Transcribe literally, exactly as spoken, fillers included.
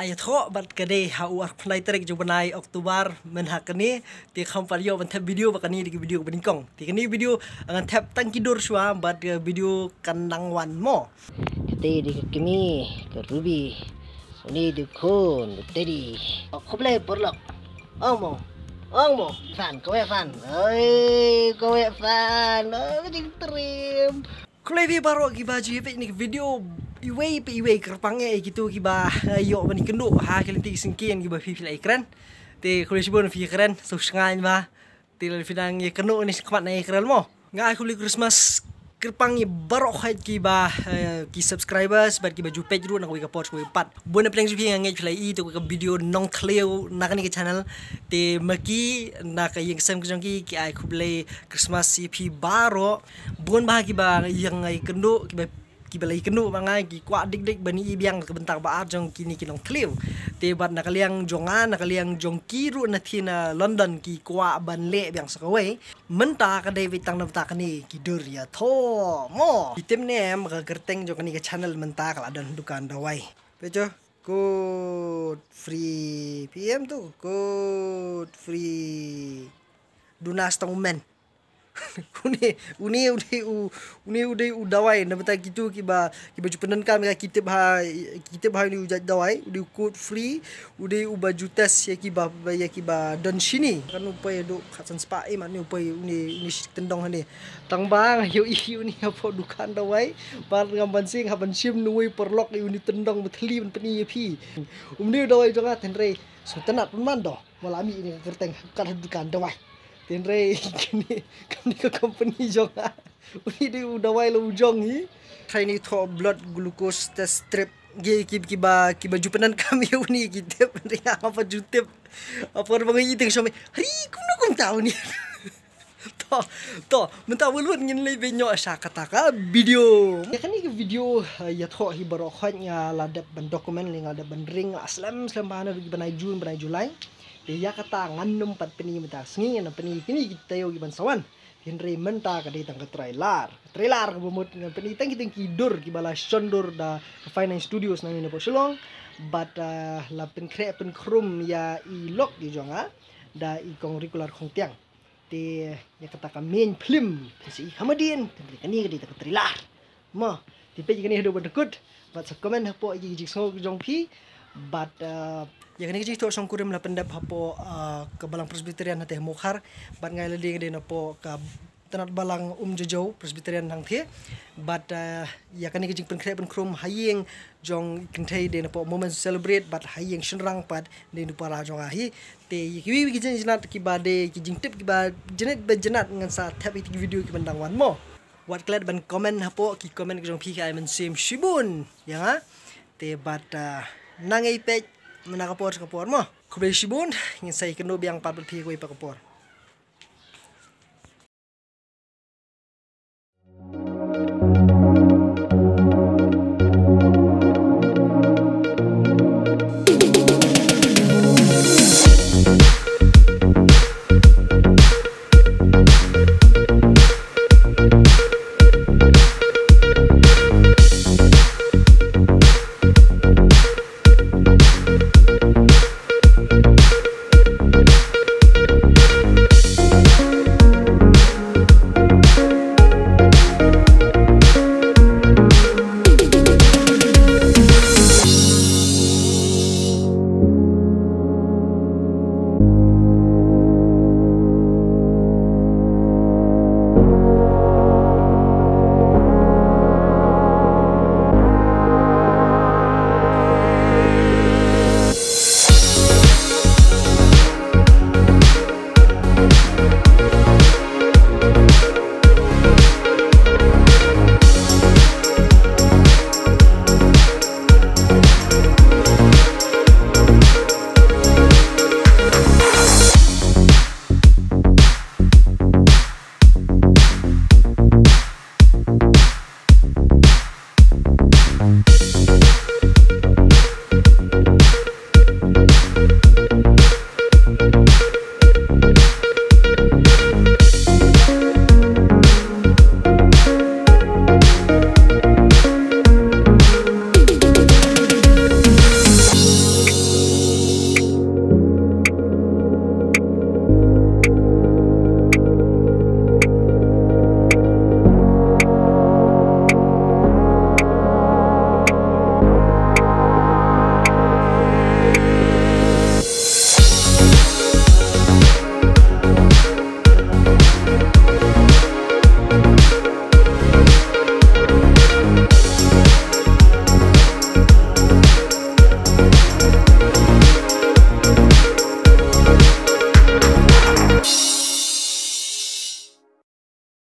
Ai thoh bad ka dei ha u arphew lai tarik jong bnai October mynta kane. Te kham pat ïoh ban thep video bad kane dei ka video kaba nyngkong. Te kane video ngan thep tang ki dur shuwa bad ka video kan nang wan mo. Kata dei ka kmie ka Ruby. Une dei u khun u Teddy. Oh, khublei paralok. Ong mo. Ong mo. Fan, kawei fan. Oi, kawei fan. Oh, ka jingtriem. Khublei phi baroh kiba ju ïa peit ïa kane ka video iwei pa iwei, kyrpang ïa kito kiba nga ïoh ban ïakynduh ha ki lynti ki syngkien kiba phi phi la ïakren. Te khublei shibun phi ïakren, sngewsynei ba. Te lada phi nang ïakynduh ne shakhmat nang ïakren mo. Nga ai khublei Christmas kyrpang ïa baroh khoit kiba, eh, ki subscribers bad kiba ju peit ruh na kawei ka por sha kawei ka pat. Bun na pdeng jong phi nga ngeit phi la ïohi ïa ka video nongthliew na kane ka channel. Te ma ki na ka ïing ka sem ka jong ki, ki ai khublei Christmas ïa phi baroh. Bun bah kiba ïeng ïakynduh, kiba, kiba la ïakynduh ma nga, ki kwah dik dik ban ïohi biang ka bynta ba ar jong kine ki nongthliew. Te bad na ka liang jong nga, na ka liang jong ki ruh na thie na London ki kwah ban leh biang sa kawei. Mynta ka dei beit tang na bynta kane ki dur ïathoh mo. Phi tip ne em, ka kyrteng jong kane ka channel mynta ka la don dukan dawai. Peit, code free. Phi ïohi em tu, code free. Duna Strongman. Une, une u dei u, une u dei u dawai na bynta kito kiba, kiba ju pyndonkam ïa ka, ki tip ha, ki tip ha une u jait dawai, u dei u code free, u dei uba ju test ïa kiba, ïa kiba don shini. Kan u poi haduh khatsan spah, eh, mat une u poi une, une shi tyndong hangne. Tang ba nga ïohi une hapoh dukan dawai, bad ngam banse hap ban shim na uwei u paralok ïa une u tyndong ba thylli ban pyni ïa phi. Une u dawai jong nga, hynrei sngewtynnat pynban doh. Mo, la mih ïa kane ka kyrteng kat ha dukan dawai. Hynrei kane, kane ka company jong nga, une dei u dawai la u jong hi. Try ne thoh blood glucose test strip. Ki, ki, kiba, kiba ju pyndonkam ïa une ki tip, hynrei nga ngam pat ju tip. Apa ba nga ïohi teng shong me. Hari, kumno kumta une. To, to, mynta wat lut ngin leit beit noh sha kata ka video. Ïa kane ka video, eh, ïathoh hi baroh khoit nga la dep ban document, lane nga la dep ban ring, la slem slem bha na ki bnai June, bnai July. Te ïa kata ngan nym pat pyni mynta ka sngi, ngan pyni kine ki taïew kiban sa wan. Hynrei mynta ka dei tang ka trailer. Trailer kaba mut ngan pyni tang ki, tang ki dur kiba la shon dur da ka Fine Line Studios nangne napoh Shillong. Bad, eh, la pynkhreh pynkhrum ïa i lok i jong nga da i kong Rikular Khongtiang. Te ïa kata ka main film, te sa i kham hadien, te kane ka dei ta ka trailer. Mo, te peit ïa kane haduh ban da kut, bad sa comment hapoh ïa ki jingsngew jong phi, bad, eh, ïa kane ka jingthoh shongkurim la pyndep hapoh, eh, ka Balang Presbyterian hangtei ha Mawkhar, bad nga ïa lade nga dei napoh ka Tnat Balang Umjajaw Presbyterian hangtei, bad, eh, ïa kane ka jingpynkhreh pynkhrum ha ïing jong kynthei dei napoh Moments to Celebrate, bad ha ïing shynrang pat dei na para jong nga hi. Te ïa kiwei kiwei ki jingïaseng kiba dei ki jingtip kiba jnit ba jnat ngan sa thep ïa ki video kiban dang wan mo. Wat klet ban comment hapoh, ki comment ki jong phi ki ai mynsiem shibun ïa nga. Te bad, ah, nang ïa peit mynta ka por sha ka por mo. Khublei shibun, ngin sa ïakynduh biang pat bad phi kawei pat ka por.